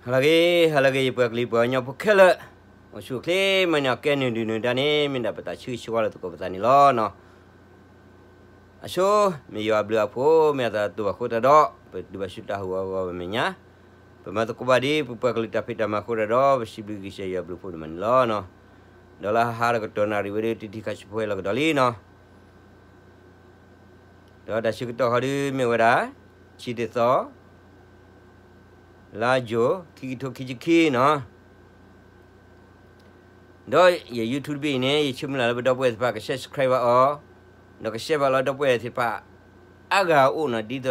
ဟါလၢအဂ့ၤ ဟါလၢအဂ့ၤ ယပှၤကလုာ်ပှၤကညီဖိခဲလၢာ်, အိၣ်ဆူၣ်အိၣ်ချ့ မၤန့ၢ်အီၤကဲနုာ်ဒုၣ်နုာ်ဒါန့ၣ် မ့ၢ်ဒၣ်ပတၢ်ဆၢဂ့ၤဆၢဝါလၢသကိးပသးန့ၣ်လီၤနီၤ. အဆိ မ့ၢ်ယွၤအဘျုးအဖှိၣ် မ့ၢ်အသးတတူၢ်ဘၣ်ဃိတၢ်ဒီး ပဒုးဘၣ်ဆူတၢ်ဟးဂီၤအဂီၢ်ပမဲာ်ညါ, ပမၤသကိးဘၣ်ဒ်ပပှၤကလုာ်တၢ်ဖံးတၢ်မၤအဃိတၢ်ဒီး ပစံးဘျုးကစၢ်ယွၤအဘျုးအဖှိၣ်ဒိၣ်မးန့ၣ်လီၤနီၤ. ဒီးလၢဟါလၢကတီၢ်နၣ်ရံၣ်ဝဲဒၣ် တထံၣ်ခါဆူဖိဟဲလီၤကဒီးလံနီၤ. ဒီးတၢ်ဆၢကတီၢ်ဃီဒုးမ့ၢ်ဝဲဒၣ် ဆံတသီ လါယူၤ ခံကထိခံဆံခံနီၤ. ဒီးယ YouTube တဘ့ၣ်အံၤန့ၣ် ယဆၢမုၢ်လၢ်လၢပဒီပုၢ်ဝဲၢ်သ့ၣ်တဖၣ်က subscribe ဘၣ်အီၤ, ဒီးက share ဘၣ်လီၤဒီပုၢ်ဝဲၢ်သ့ၣ်တဖၣ် အါဂၤအအိၣ်နီၤ ဒ်သိးဒီး ပ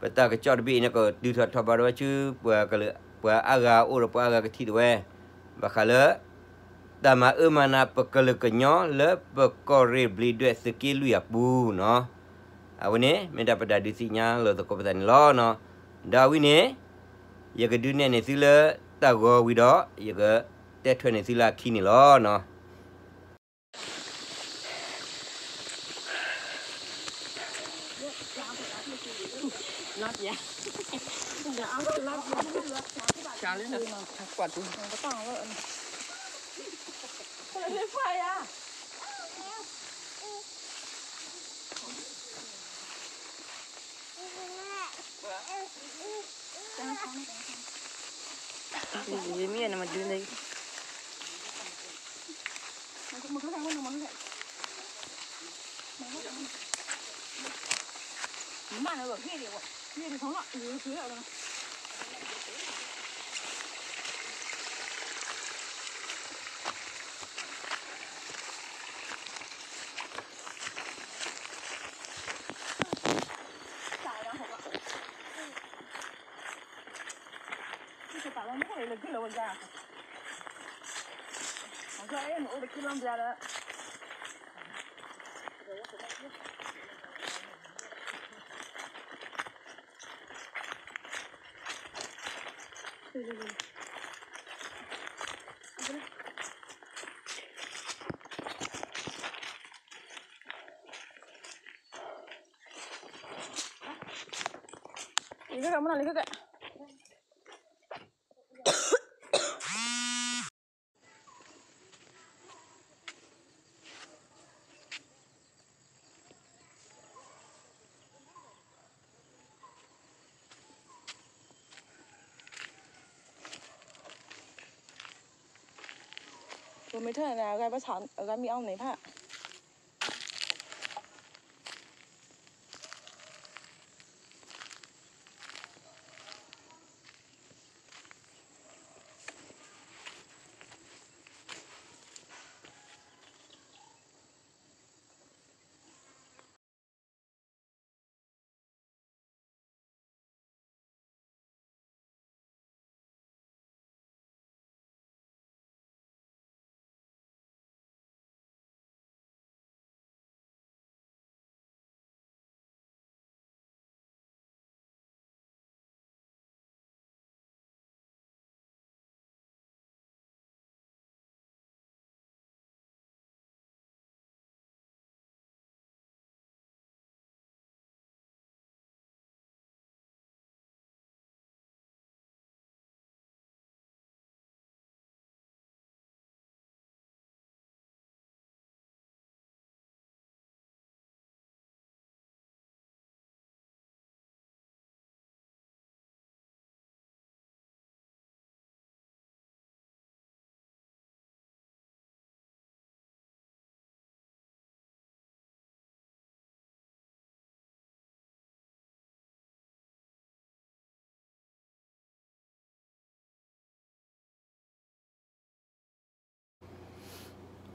တၢ်ကစီၣ်တဘ့ၣ်အံၤန့ၣ် ကတုၤထီၣ်ထီၣ်ဘးဒီးဝဲဆူ ပှၤကလုာ် ပှၤအါဂၤအအိၣ်ဒီးပှၤအါဂၤကထံၣ်ဒၣ်ဝဲ, ဘၣ်ဃးလၢ တၢ်မၤအၢမၤနးပကလုာ်ကညီလၢပကီၢ်ရ့ၣ်ဘျံးဒွဲၣ်သုးက့လွံၢ်အပူၤနီၤ. အဝဲန့ၣ် မ့ၢ်ဒၣ်ပတၢ်ဒုးသ့ၣ်ညါလိာ်သကိးပသးန့ၣ်လီၤနီၤ. ဒီးဝံၤန့ၣ် ယကဒုးနဲၣ်န့ၢ်သုလၢတၢ်ဂီၤဝံၤဒီး ယကတဲထွဲန့ၢ်သုလၢအခံန့ၣ်လီၤနီၤ. ပမ့ၢ်ထၢၣ်န့ၣ် အဂၤဘၣ်ဆၣ် အဂၤမ့ၢ်အီၣ်န့ၣ်ဖၣ်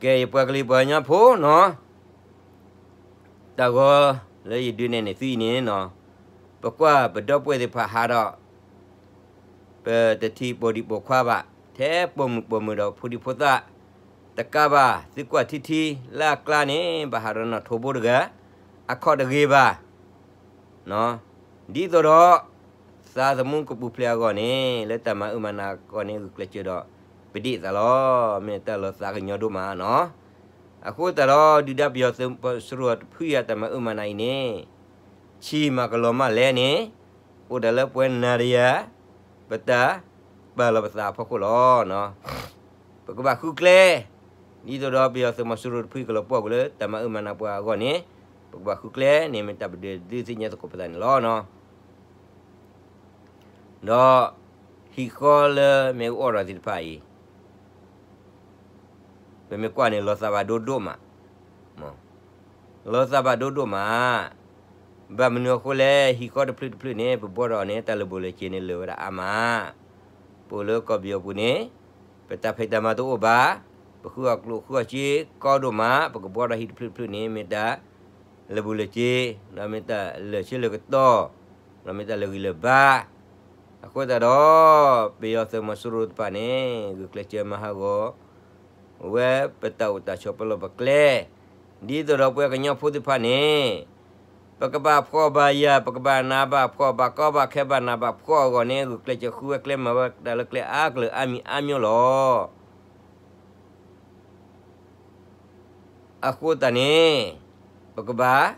ကဲ ယပှၤကလုာ်ပှၤကညီဖိနီၤ, တၢ်ဂီၤလၢယဒုးနဲၣ်န့ၢ်သုအံၤန့ၣ်နီၤ, ပကွၢ်ပဒီပုၢ်ဝဲၢ်သ့ၣ်တဖၣ်ဟးဒီး ပတထံၣ်ပိာ်ဒံးပိာ်ခွါဘၣ်, ထဲပိာ်မုၣ်ပိာ်မုၣ်ဒီးဖိဒံဖိသၣ်, တကးဘၣ် သုကွၢ်ထံထံ လၢအကျါန့ၣ် ဘၣ်ဟးဒီးနီၢ်ထိးဘိတဂၤ, အခီၣ်တဂ့ၤဘၣ် ဒ်သိးဒီး သးသမူကပူၤဖျဲးအဂီၢ်န့ၣ် လၢတၢ်မၤအၢမၤနးအဂီၢ်န့ၣ် ဂုာ်ကျဲးစၢးဒီး ပဒ့ၣ်သးလီၤ. မ့ၢ်တၢ်လီၤသးကညီၤဒိၣ်မးနီၤ. အဃိသတးဒီး ဒုၣ်ဒါပယီၤသုးမီၤစိရိၤတဖုအံၤအတၢ်မၤအၢမၤနးအံၤန့ၣ် ဆံၣ်မၤကလီၤမၢ်လဲၣ်န့ၣ် အိၣ်ဒၣ်လၢပှၤနၤတယၤ ပတၢ် ပာ်လီၤပသးအဖီခိၣ်လီၤ. ပကဘၣ်ဃုကျဲ, ဒ်သိးဒီးပယီၤသုးမီၤစိရိၤတဖုအံၤကလီၤပှီၢ်ကွံာ်လၢတၢ်မၤအၢမၤနးပှၤအဂီၢ်န့ၣ်, ပကဘၣ်ဃုကျဲန့ၣ် မ့ၢ်တၢ်ပဒုးသ့ၣ်ညါသကိးပသးန့ၣ်လီၤ. ဒီးဟံၣ်ဃီလၢမ့ၢ်အိၣ်ဒီးသ့ၣ်တဖၣ်အံၤ ပမ့ၢ်ကွၢ်န့ၣ် လီၤသးဘၣ်ဒိဒိၣ်မး, လီၤသးဘၣ်ဒိဒိၣ်မး. ဘၣ်မနုၤအဃိလဲၣ်, ဟံၣ်ဃီတဖျၢၣ်တဖျၢၣ်န့ၣ် ပဘှီထီၣ်န့ၣ် တၢ်လၢာ်ဘူၣ်လၢာ်စ့ၤန့ၣ်လၢာ်ဝဲဒၣ်အါမး, ပအိၣ်လၢကီၢ်ပယီၤပူၤန့ၣ် ပတၢ်ဖံးတၢ်မၤတအိၣ်ဘၣ်, ပဃုအီၣ်ကျိၣ်ဃုအီၣ်စ့ကီဒိၣ်မး, ပကဘှီထီၣ်ဟံၣ်တဖျၢၣ်တဖျၢၣ်န့ၣ် မ့ၢ်တၢ်လၢာ်ဘူၣ်လၢာ်စ့ၤ, ဒီးမ့ၢ်တၢ်လၢာ်ဆၢလၢာ်ကတီၢ်, ဒီးမ့ၢ်တၢ်လၢာ်ဂံၢ်လၢာ်ဘါ. အဃိသတးဒီး ပယီၤသုးမီၤစိရိၤတဖၣ်န့ၣ် ဂုာ်ကျဲးစၢးမၤဟးဂီၤ ဝဲပတၢ်အိၣ်တၢ်ဆိးပလီၢ်ပကျဲ, ဒ်သိးဒီးပှၤကညီဖိသ့ၣ်တဖၣ်န့ၣ် ပကဘၣ်ဖှီၣ်ဘၣ်ယာ်, ပကဘၣ်နးဘၣ်ဖှီၣ်, ဘၣ်ကီဘၣ်ခဲဘၣ်နးဘၣ်ဖှီၣ်အဂီၢ်န့ၣ် ဂုာ်ကျဲးစၢးဃုဝဲကျဲမၤဝဲတၢ်လၢကျဲအါကလုာ်အါမံၤအါမျိၤလီၤ. အဃိသတးန့ၣ် ပကဘၣ်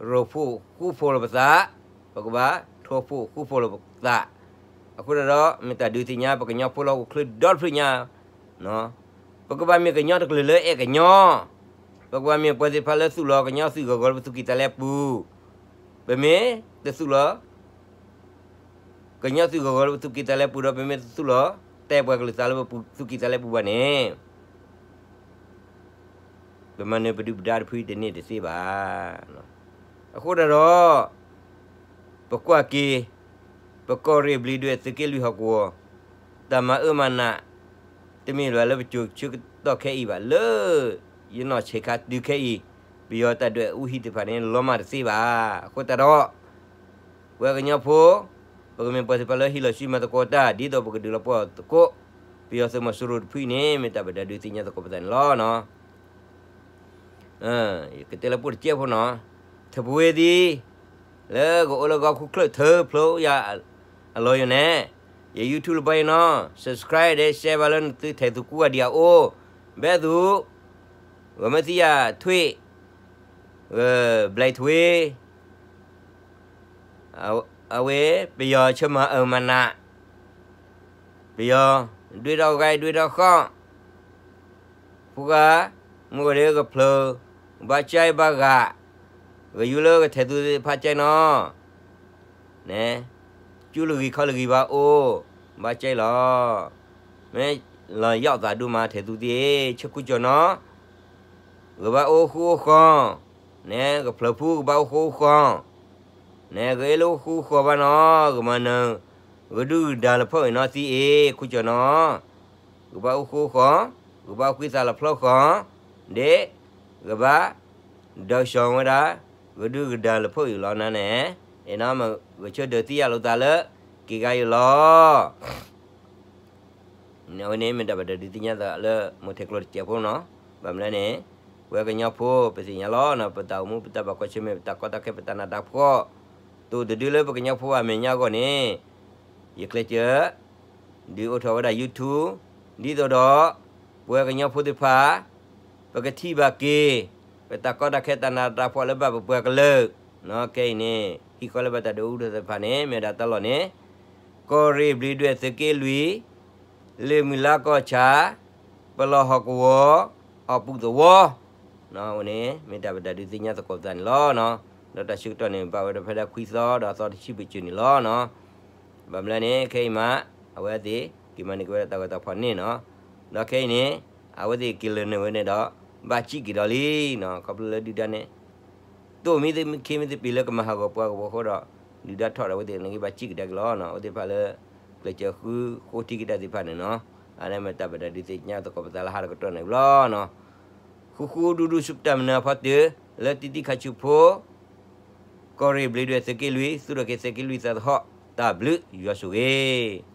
ရိာ်ဖှိၣ်ဃူဖိးလီၤပသး, ပကဘၣ်ထိၣ်ဖှိၣ်ဃူဖိးလီၤပသး. အဃိသတးဒီး မ့ၢ်တၢ်ဒုးသ့ၣ်ညါ ပကညီဖိလၢဟီၣ်ခိၣ်ချၢဒီတဖျၢၣ်ညါ, ပကဘၣ်မ့ၢ်ကညီတကလုာ်လၢအဲၣ်ကညီ, ပကဘၣ်မ့ၢ်ပှၤသ့ၣ်တဖၣ်လၢသူၣ်လီၤကညီသုးဂီၤဂီၤလၢပသူၣ်ကံၢ်သးလဲပူၤ, ပမ့ၢ်တသူၣ်လီၤ ကညီသုးဂီၤဂီၤလၢပသူၣ်ကံၢ်သးလဲပူၤဒီး ပမ့ၢ်တသူၣ်လီၤ တဲပှၤကလုာ်သးလၢပသူၣ်ကံၢ်သးလဲပူၤဘၣ်န့ၣ် ပမၤနၢၤပဒုၣ်ပဒါတဖုအံၤတန့ၢ်တသ့ဘၣ်. အဃိသတးဒီး ပကွၢ်က့ၤ ပကီၢ်ရ့ၣ်ဘျံးဒွဲၣ်သုးက့လွံၢ်ဟီၣ်ကဝီၤ တၢ်မၤအၢမၤနး တမ့ၢ်ဘၣ်လၢပစိၤဆၢကတီၢ်ခဲအံၤဘၣ်, လၢယနီၢ်ဆံးခါတုၤခဲအံၤ ပယီၤတၢ်ဒွဲၣ်အူဟံၣ်သ့ၣ်တဖၣ်န့ၣ် လီၤမၢ်တသ့ဘၣ်. အဃိသတးဒီး ပှၤကညီဖိ ပကမ့ၢ်ပှၤသ့ၣ်တဖၣ်လၢဟ့ၣ်လီၤဆူမၤသကိးတၢ် ဒ်သိးပကဒုးလီၤပှီၢ်သကိး ပယီၤသုးမီၤစိရိၤတဖုအံၤန့ၣ် မ့ၢ်တၢ်ပဒုးသ့ၣ်ညါသကိးပသးန့ၣ်လီၤ. ယကတဲလၢပှိၢ်တစဲးဖိနီၤ, ထပဝ့သံ လၢကအိၣ်လၢဂီၢ်ခူၣ်ချၢၣ်ထၢဖျိယၤအလီၢ်ယိာ်န့ၣ်, ယ YouTube လၢပှၤအံၤနီၤ subscribe ဒီး share ဘၣ်လၢနသုထဲသိးကူဝဲဒံးအအိၣ်, ဘဲသူ ဂီၤမ့ၢ်သံယၤထွံၣ် ဘျဲးထွံၣ် အဝဲ ပယီၤဆၢမၤအၢမၤနး, ပယီၤ ဒွဲၣ်ထီၣ်ဂဲၤ ဒွဲၣ်ထီၣ်ဃီၣ်, ဖိဂၤ မုၢ်ဂီၤဒဲးကဖျၢၣ် ဘၣ်ကဲဘၣ်ဂာ်, ဂယုလၢကထဲသူသ့ၣ်တဖၣ်ကဲနီၤ, န့ၣ် ကၠူလၢဂံၢ်ခီလၢဂံၢ်ဘၣ်အိၣ်, ဘၣ်ကဲလီၤ, မ့ၢ်လီၤယီၣ်သးဒိၣ်မးထဲသူသ့ၣ် ဆၢခိၣ်ကၠီၤနီၤ, ဂဘၣ်အိၣ်ဃူအိၣ်ဃီၤ, န့ၣ် ကဖျၢၣ်ဖုကဘၣ်အိၣ်ဃူအိၣ်ဃီၤ, န့ၣ် ဂအဲၣ်လၢအိၣ်ဃူအိၣ်ဃီၤဘၣ်နီၤ, ဂမၤနၢၤ ဂဒုၣ်ဂဒၢလၢဖီအံၤနီၤသံအ့ၣ် ခိၣ်ကၠီၤနီၤ, ဂဘၣ်အိၣ်ဃူအိၣ်ဃီၤ, ဂဘၣ်အိၣ်ဃံသးလၢဖျီဃီၤ, ဒ် ဂဘၣ် ဒီးကဆှီဝဲဒၣ် ဂဒုၣ်ဂဒၢလၢဖီအံၤလီၤနၤန့ၣ်, အ့ၣ်နီၤ မ့ၢ်ဂဲၤဆၢဒၢးသံယၤလိာ်သးလၢ က့ၤဂၤယိာ်လီၤ. အဝဲန့ၣ်မ့ၢ်တၢ်ပဒုးသ့ၣ်ညါသးလၢ မိၢ်ထဲကျိတစဲးဖိနီၤ, ဘၣ်မနုၤလဲၣ်န့ၣ်, ပဝဲကညီဖိ ပသ့ၣ်ညါလီၤနီၤ, ပတၢ်အိၣ်မူ ပတၢ်ဘၣ်ကွၢ်ဆၢၣ်မဲာ် ပတၢ်ကီတၢ်ခဲ ပတၢ်နးတၢ်ဖှီၣ် တအိၣ်တဒုလၢပကညီဖိဘၣ် အမဲာ်ညါအဂီၢ်န့ၣ်, ယကျဲးစၢး ဒုးအိၣ်ထီၣ်ဝဲဒၣ် YouTube ဒ်သိးဒီး ပဝဲကညီဖိသ့ၣ်တဖၣ် ပကထံၣ်ဘၣ်က့ၤ ပတၢ်ကီတၢ်ခဲ တၢ်နးတၢ်ဖှီၣ်လၢဘၣ်ပပှၤကလုာ်, ခဲအံၤန့ၣ် ဟံၣ်ဃီလၢဘၣ်တၢ်ဒုးအိၣ်ထီၣ်သ့ၣ်တဖၣ်န့ၣ် မ့ၢ်ဝဲဒၣ်တၢ်လီၢ်န့ၣ် ကီၢ်ရ့ၣ်ဘျံးဒွဲၣ်သုးက့လွံၢ်, လ့ၣ်မုၢ်လါကီၢ်ဆၣ်, ပလီၢ်ဟီၣ်ကဝီၤ, အီၣ်ပူၤသဝီ အဝဲန့ၣ် မ့ၢ်တၢ်ပတၢ်ဒုးသ့ၣ်ညါသကိးပသးန့ၣ်လီၤ. ဒီးတၢ်ဆၢကတီၢ်န့ၣ် ဘၣ်ဝဲဒၣ်ဖဲဒၣ်ခွံသီ ဒီးအသီတဆံဘၣ်ကၠိန့ၣ်လီၤ. ဘၣ်မနုၤလဲၣ်န့ၣ် ခဲအံၤမး အဝဲသ့ၣ် က့ၤမၤန့ၢ်က့ၤဝဲဒၣ်တၢ်ဂီၤတၢ်ဖီၣ်န့ၣ်နီၤ. ဒီးခဲအံၤန့ၣ် အဝဲသ့ၣ်က့ၤလၢာ်န့ၢ်ဝဲန့ၣ်ဒီး ဘၣ်စံၣ်က့ၤဒီးလံနီၤ. ခီဖျိလၢဒုၣ်ဒါန့ၣ် တအိၣ်မံခ့မံသပ့ၤလၢကမၤဟးဂီၤပှၤကဝီၤအဃိဒီး ဒုၣ်ဒါထီၣ်ဒီးအဝဲသ့ၣ်န့ၣ်က့ၤဘၣ်စံၣ်ကဒါက့ၤလီၤနီၤ. အဝဲသ့ၣ်တဖၣ်လၢ ကျဲးစၢးဃုဃိထံကဒါသ့ၣ်တဖၣ်န့ၣ်နီၤ. အန့ၣ်မ့ၢ်တၢ်ပတၢ်ဒုးသ့ၣ်ညါသကိးပသးလၢဟါတကတီၢ်န့ၣ်လီၤနီၤ. ဃူဃူဒူဒူဆူပတၢ်မနုၤအဖီတၢၢ် လၢတံတံခါဆူဖိ ကီၢ်ရ့ၣ်ဘျံးဒွဲၣ်သုးက့လွံၢ် သူၣ်ထီၣ်က့ၤသုးက့လွံၢ်သးသဟီၣ် တၢ်ဘျုးယွၤဆိၣ်ဂ့ၤ